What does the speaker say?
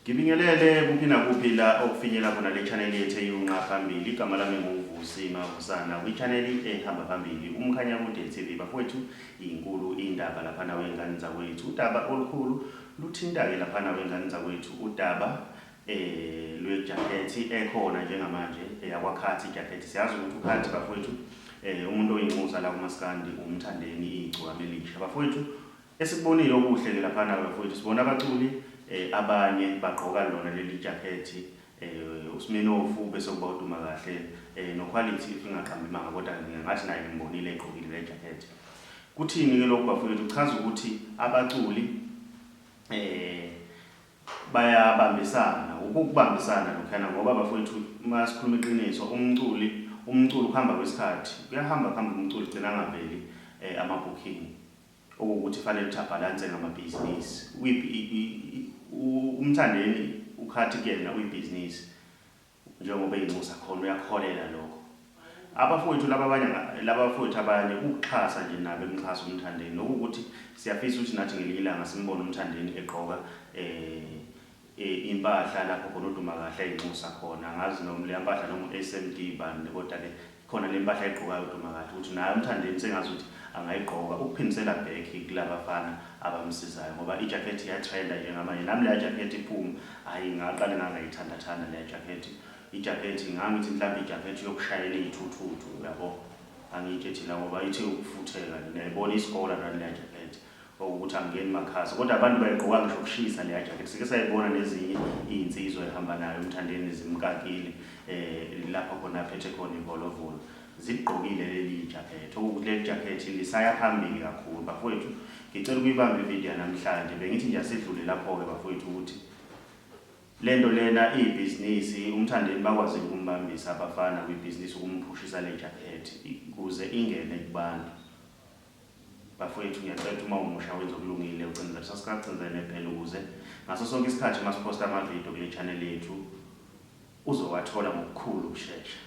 Ngibingelele kuphi nakuphi la okufinyela khona le channel yethu eyunqa phambili. Igama lami nguVusi Mavusana kwi-channel ehamba phambili uMkhanyakude TV. Bafowethu, inkulu indaba laphana wengane zakwethu. Udaba olukhulu luthinta-ke laphana wengane zakwethu udaba lwejakhethi ekhona njengamanje eyakwaKhathi ijakhethi. Siyazi ukuthi uKhathi bafowethu umuntu oyinxusa la kumaskandi uMthandeni igcokama elisha. Bafowethu, Esikubonile okuhle ke laphana bafowethu sibona abaculi abanye bagqoka lona leli jakhethi uSminofu bese kuba uDuma kahle noQuality if ngingaqambi manga kodwa ngingathi naye ngimbonile egqokile le jakhethi. Kuthini ke lokhu bafowethu? Kuchaza ukuthi abaculi bayabambisana, ukubambisana lokhuyana ngoba bafowethu uma sikhuluma iqiniso umculi umculo ukuhamba kwesikhathi kuyahamba kuhamba umculi gcina angaveli ama-booking. Okuwukuthi fanele ukuthi abhalanse ngamabhizinisi. UMthandeni ukhathi kuyena uyibhizinisi njengoba eyinxusa khona uyakholela lokho. Abafowethu laba abanye laba bafowethu abanye ukuxhasa nje nabo emxhasa uMthandeni nokuwukuthi siyafisa ukuthi nathi ngelinye ilanga simbone uMthandeni egqoka eh impahla lapho khona uDuma kahle ayinxusa khona angazi noma leya mpahla noma u-SMD bani kodwa ke khona le mpahla ayigqokayo uDuma kahle ukuthi naye uMthandeni sengazi ukuthi angayigqoka ukuphindisela back kulabafana abamsizayo ngoba ijacket iyatrenda njengamanje. Nami leya jacket iphuma, hhayi, ngaqale ngangayithandathanda leya jacket. Ijacket ngangithi mhlawumbe ijacket yokushayela iy'thuthuthu uyabo, angiyitshethi la ngoba ithe ukufutheka nje, niyayibona isikora nani leya jacket. Okuwukuthi angingeni makhaza kodwa abantu bayigqoka ngisho kushisa leya jacket. Sike sayibona nezinye iy'nsizwa ehamba nayo uMthandeni zimkakile lapho khona aphethe khona ivolovolo zigqokile leli jacket. Okuwukuthi leli jacket lisaya phambili kakhulu. Bafowethu, ngicela ukuyibamba ividiyo yanamhlanje. Bengithi nje asidlule lapho-ke bafowethu ukuthi lento lena iyibhizinisi uMthandeni bakwazile ukumbambisa abafana kwibhizinisi ukumphushisa le jacket ukuze ingene kubantu. Bafwethu, ngiyacela ukuthi uma umusha wenze okulungile ucindezele subscribe cindezele nebell ukuze ngaso sonke isikhathi uma siphosta ama video kule channel yethu uzowathola ngokukhulu ukushesha.